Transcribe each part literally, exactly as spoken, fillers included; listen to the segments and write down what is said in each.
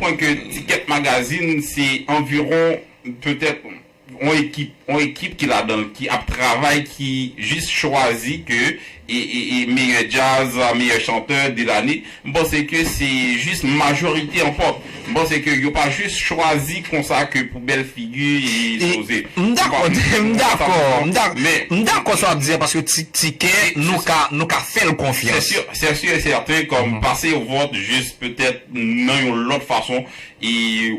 konprann ke Ticket Magazine se anviwon petèt yon ekip, yon ekip ki ladan l, ki ap travay, ki jis chwazi ke e, e, e meyè djaz, meyè chantè de lane. M panse ke se jis majorite an pòt. M panse ke yo pa jis chwazi konsa ke pou bèl figi e, e, poze. M dakò, m dakò, m dakò sa w ap di a, paske Ticket, nou ka, nou ka fè l konfyans. Se si e sèten, kòm pase yon vòt jis petèt nan yon lòt fason, e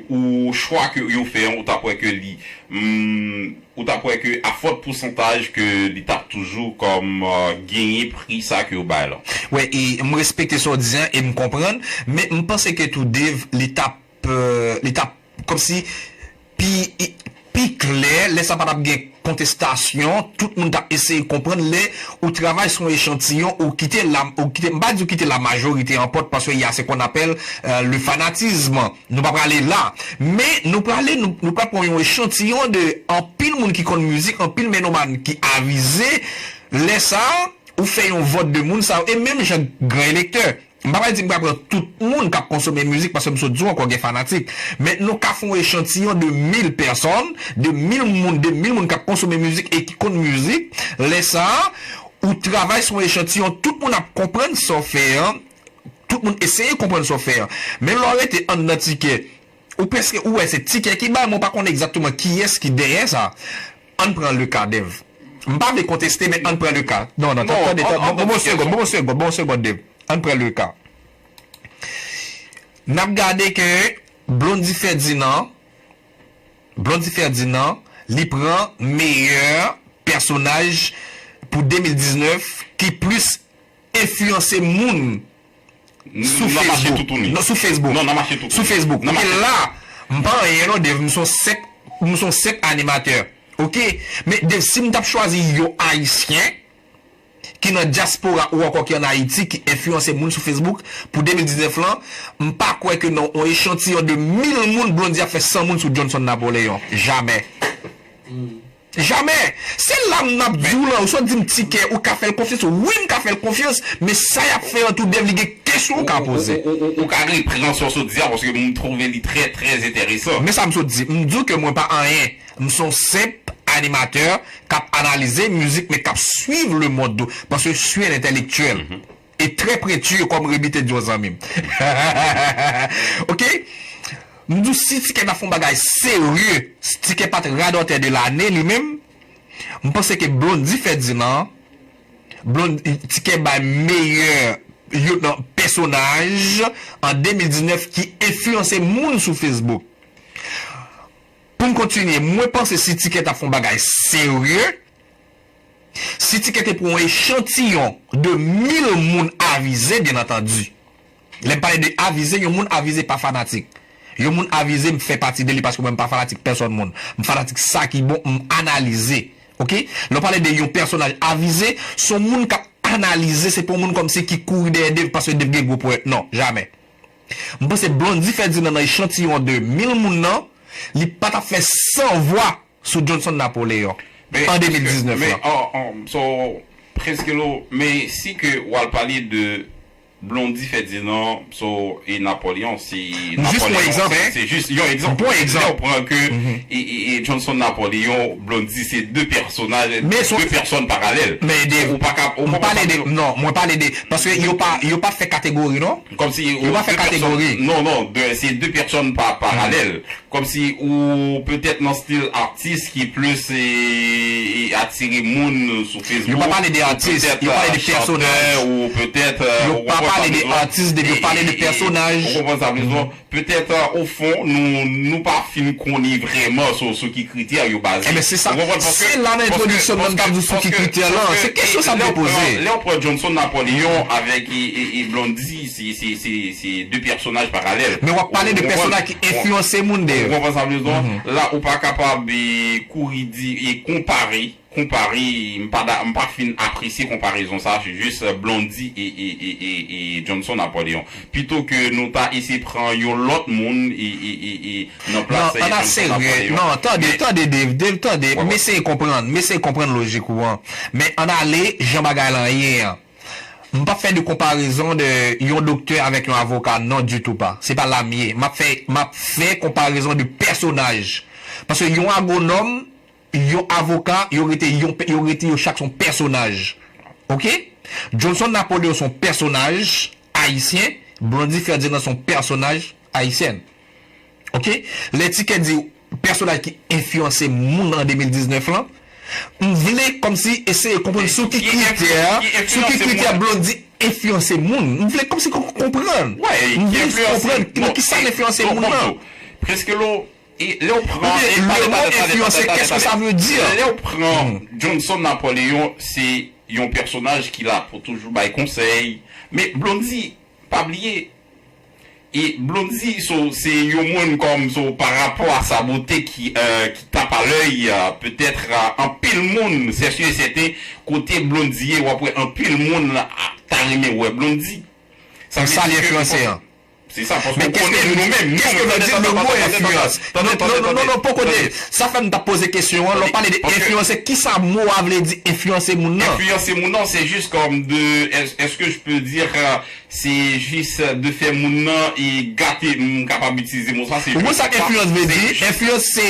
ou chwa ke yo fè an, ou t ap wè ke li, mm, ou t ap wè ke a fòt pousantaj ke li t ap toujou kòm, euh, genyen pri sa ke yo bay lan. Wè, e m respekte sa w di an e m konprann, men m panse ke tou Dave, li t ap, euh, li t ap kòmsi pi, pi klè, lè sa pa t ap gen kontestasyon, tout moun t ap eseye konprann lè ou travay sou yon echantiyon, ou kite la, ou kite, m pa di ou kite la majorite an pòt, paske y a ce qu'on appelle, euh, le fanatisme. Nou pa prale la. Men nou prale, nou, nou pral pran yon echantiyon de anpil moun ki konn mizik, anpil menoman ki avize. Lè sa, ou fè yon vòt de moun sa yo, e menm jan gran elektè. M pa pral di m pral pran tout moun k ap konsome mizik, paske m sot di w ankò gen fanatik. Men nou ka fè yon echantiyon de mil pèsòn, de mil moun, de mil moun k ap konsome mizik e ki konn mizik. Lè sa, ou travay sou yon echantiyon, tout moun ap konprann sa w fè an, tout moun eseye konprann sa w fè an. Men lè w rete anndan Ticket, ou prèske, ou wè se Ticket ki bay, men w pa konnen egzakteman kiyès ki dèyè sa. Ann pran le ka, Dave. M pa vle konteste, men ann pran le ka. Non, non, tande, bon, bon, bon, segonn, bon, segonn, bon, segonn, Dave. Ann pran le ka. N ap gade ke Blondy Ferdinand, Blondy Ferdinand, li pran meyè pèsonaj pou de mil diznèf ki plis enfliyanse moun sou Facebook. Non, sou Facebook. Non, n a mache toutouni. Sou Facebook. Paske la, m pa anyen non, Dave, m se yon senp, m se yon senp animatè. Oke? Men Dave, si m t ap chwazi yon Ayisyen ki nan dyaspora ou ankò ki ann Ayiti, ki enfliyanse moun sou Facebook pou de mil diznèf lan, m pa kwè ke nan yon echantiyon de mil moun, Blondy ap fè san moun sou Johnson Napoléon. Jamè. Jamè! Se la m ap di w lan, ou sot di m Ticket, ou ka fè l konfyans, wi m ka fè l konfyans, men sa y ap fè an tou Dave, li gen kesyon ou ka poze. Ou, ou, ou, ou ka repran sa w sot di a, paske m twouve li trè, trè enteresan. Men sa m sot di, m di w ke mwen pa anyen, m se yon senp animatè k ap analize mizik, men k ap swiv le monde, paske je suis un intellectuel. E trè preti kòm Remy te di yon zanmi m. Oke? M di w, si Ticket ta fè yon bagay serye, si Ticket pa t radòtè de lane li menm, m panse ke Blondy Ferdinand, Blondy, Ticket bay meyè yon pèsonaj an de mil diznèf ki enfliyanse moun sou Facebook. Pou m kontinye, mwen panse si Ticket ta fè yon bagay serye, si Ticket te pran yon echantiyon de mil moun avize, byen antandi. Lè m pale de avize, yon moun avize pa fanatik. Yon moun avize, m fè pati de li paske mwen m pa fanatik pèsòn moun. M fanatik sa ki bon, m analize. Oke? Lè w pale de yon pèsonaj avize, se yon moun k ap analize, se pa yon moun kòmsi ki kouri dèyè Dave paske Dave gen gwo ponyèt. Non, jamè. M panse Blondy Ferdinand nan echantiyon de mil moun nan, li pa t ap fè san vwa sou Johnson Napoléon an de mil diznèf lan. Men, an, an, so, prèske lo, men si ke w al pale de Blondy Ferdinand, so, e Napoléon, se Napoléon, se, se jis yon egzanp. M pran egzanp. Lè w pran ke, e, e, e Johnson Napoléon, Blondy, se de pèsonaj, de pèsòn paralèl. Men de, ou pa ka, ou konprann sa m di w? Non, mwen pale de, paske yo pa, yo pa fè kategori, non? Kòmsi yo pa fè kategori. Non, non, de, se de pèsòn pa, paralèl. Kòmsi ou petèt nan stil atis ki plis, e, e atire moun sou Facebook. Yo pa pale de atis, yo pale de pèsonaj. Ou petèt, euh, yo pa pale de atis, yo pale de pèsonaj. Ou konprann sa m di w? Petèt, euh, o fon, nou, nou pa fin konnen vrèman sou, sou ki kritè yo baze. Enben, se sa. Ou konprann? Paske, se la nan entwodiksyon m nan m t ap di w sou ki kritè lan. Se kesyon sa m te poze. Lè w pran Johnson Napoléon avèk e, e, e Blondy, se, se, se, se de pèsonaj paralèl. Men w ap pale de pèsonaj ki enfliyanse moun, dayè. Ou konprann sa m di w? La, ou pa kapab, e, kouri di, e konpare, konpare, m pa da, m pa fin apresye konparezon sa, se jis, e, Blondy e, e, e, e, e Johnson Napoléon. Pito ke nou ta eseye pran yon lòt moun, e, e, e, e nan plas, e, Johnson Napoléon. Non, tande, tande, Dave, Dave, tande, m eseye konprann, m eseye konprann lojik ou an. Men ann ale jan bagay lan ye an. M p ap fè de konparezon de yon doktè avèk yon avoka, non, ditou pa. Se pa la m ye. M ap fè, m ap fè konparezon de pèsonaj. Paske yon agwonòm, yon avoka, yo rete, yon, yo rete yo chak se yon pèsonaj. Oke? Johnson Napoléon se yon pèsonaj ayisyen, Blondy Ferdinand se yon pèsonaj ayisyèn. Oke? Lè Ticket di pèsonaj ki enfliyanse moun an de mil diznèf lan, m vle kòmsi eseye konprann sou ki kritè, sou ki kritè Blondy enfliyanse moun. M vle kòmsi konprann. M vle konprann nan kisa l enfliyanse moun nan. Preskelo, lè w pran. Le mot influencer, qu'est-ce que ça veut dire? Lè w pran Johnson Napoléon, se yon pèsonaj ki la pou toujou bay konsèy. Men Blondy, pa bliye, e Blondy so, se yon moun kòm so, pa rapò a sa bote ki, euh, ki tap a lèy, euh, petèt, euh, anpil moun, c'est sûr et certain, kote Blondy ye, w ap wè anpil moun ap ta renmen wè Blondy. Sa vle di ke Se sa, paske w konnen nou menm, nou menm, tande, tande, tande, tande, tande, tande, tande, tande, tande, tande. Sa fè m t ap poze kesyon an, lè w pale de enfliyanse, kisa mo a vle di enfliyanse moun nan? Enfliyanse moun nan, se jis kòm de, est-ce que je peux dire, euh, se jis de fè moun nan e gate, m kapab itilize mo sa, se jis. Ou konn sa enfliyans vle di? Enfliyans se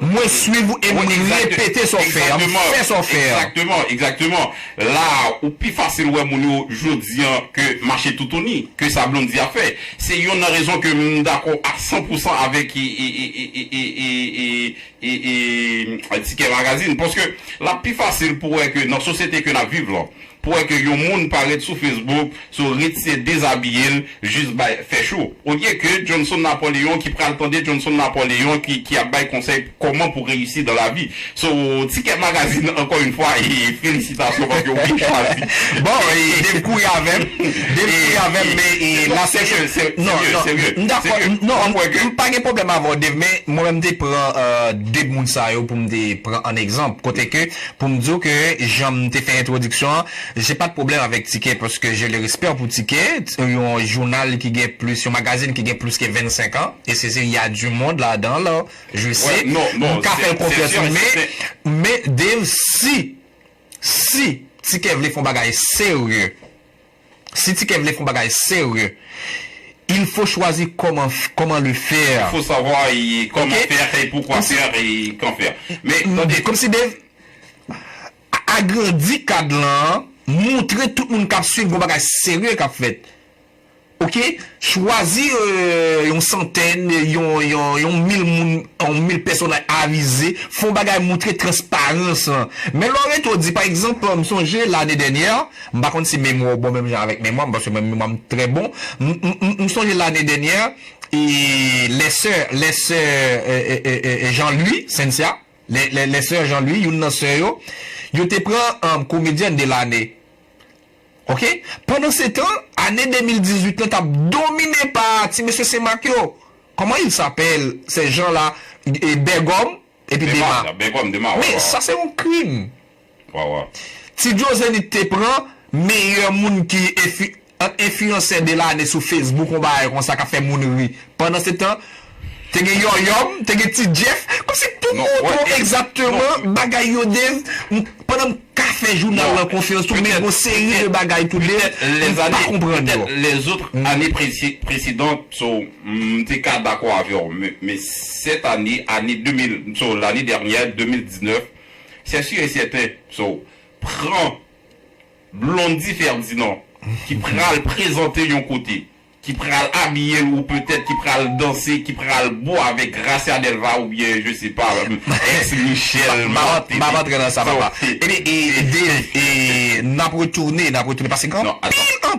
mwen swiv ou e m repete sa w fè a, m fè sa w fè a. Egzakteman, egzakteman. La, ou pi fasil wè moun yo jodi an ke mache toutouni, ke sa Blondy ap fè. Se youn nan rezon ke m dakò a san pou san avèk e, e, e, e, e, e, e, e, e, e, Ticket Magazine. Paske l ap pi fasil pou wè ke nan sosyete ke n ap viv lan, pou wè ke yon moun parèt sou Facebook, sou rit se dezabiye l, jis bay, fè cho. Olye ke Johnson Napoléon ki pral tande Johnson Napoléon ki, ki ap bay konsèy kòman pou reyisi dan lavi. So, Ticket Magazine, ankò yon fwa, e felisitasyon paske w byen chwazi. Bon, e Dave kouri avè m. Dave kouri avè m, men e la se. Non, non, m dakò, non, m pa gen pwoblèm avè w, Dave, men mwen menm m te pran, euh, de moun sa yo pou m te pran an egzanp. Kote ke, pou m di w ke jan m te fè entwodiksyon an, j'ai pas de problème avec Ticket parce que j'ai le respect pour Ticket, yon jounal ki gen plis, yon magazin ki gen plis ke vennsenk an, e se, se, y a du monde ladan la, je sais, m ka fè l konfyans, men, men Dave, si, si Ticket vle fè yon bagay serye, si Ticket vle fè yon bagay serye, il faut choisir comment, comment le faire. Il faut savoir et comment faire et pourquoi faire et quand faire. Men, tande. Kòmsi Dave, agrandi kad lan, moutre tout moun k ap swiv gon bagay serye k ap fèt. Oke? Chwazi, euh, yon santèn, yon, yon, yon mil moun, yon mil pèsonaj avize, fè yon bagay moutre transparans lan. Men lè w rete w di, pa egzanp, m sonje lane dènyè, m pa konn si memwa w bon menm jan avèk memwa m, paske mwen, memwa m trè bon. M, m, m, m sonje lane dènyè, e lè sè, lè sè, euh, euh, euh, euh, Jean Louis, Cynthia, lè, lè, lè sè Jean Louis, youn nan sè yo, yo te pran, um, komedyèn de lane. Oke? Pandansetan, ane de mil dizuit lan t ap domine pa ti mesye Senmak yo. Comment il s'appelle, ces gens-là? E, Bègòm, epi Dema. Bègòm, Dema, wi, wi. Men sa se yon krim. Wi, wi. Ti Joe Zenith te pran meyè moun ki enfi-, an enfliyansè de lane sou Facebook, yon bagay konsa k ap fè moun ri. Pandansetan, te gen Yòyòm, te gen Ti Jeff, kòmsi tout moun wè egzakteman bagay yo, Dave, m, pandan m ka fè jounal lan konfyans tou, men gon seri de bagay tou, Dave, m pa konprann yo. Peut-être les autres années précédentes, so, m te ka dakò avè w, men, men cette année, année deux mille, so, l'année dernière, de mil diznèf, c'est sûr et certain, so, pran Blondy Ferdinand, ki pral prezante yon kote, ki pral abiye l ou petèt ki pral danse, ki pral bo avèk Gracia Delva oubyen, je sais pas, ex Michel Martelly. M ap antre nan sa, papa. Ebyen, e, Dave, e, n ap retounen, n ap retounen, paske gen anpil,